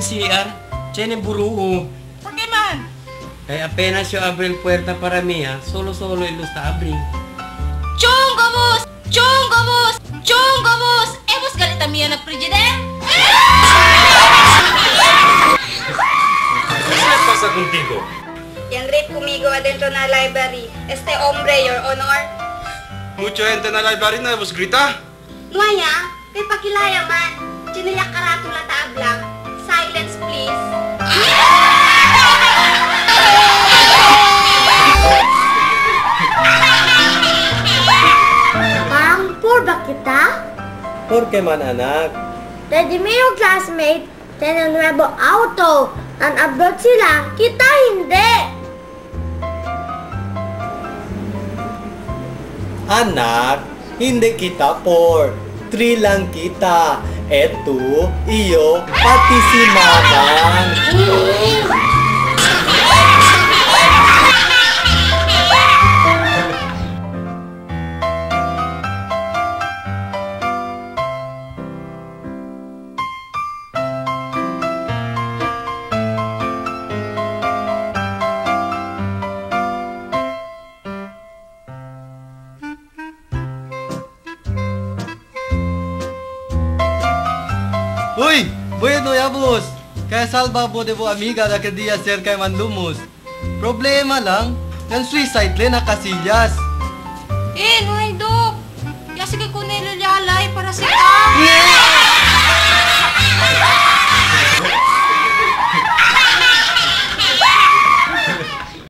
yung CR. Tienen buruo. ¿Por qué man? Kaya apenas yo abro el puerta para mí, ah, solo-solo el está abri. Chungo bus! Chungo bus! Chungo bus! Eh, bus galita mía na frigidaire? ¿Qué pasa contigo? Yan rape conmigo adentro na library. Este hombre, your honor. Mucha gente en la library na vos grita. Nuaya, kay pakilaya man. Chinilya karatula taablang. Silence, please. Parang poor ba kita? Por qué man, anak? Daddy may yung classmate, tiene nuevo auto. Tan abroad sila, kita hindi. Anak, hindi kita poor. Three lang kita. Eto, iyo, pati si Mamang. Uy! Bueno, ya boss! Kaya salva po de po amiga na dia cerca man lumus. Problema lang, ng suicide le na Casillas. Eh, no ay, Dok. Ya sige ko nililalay para sa ka.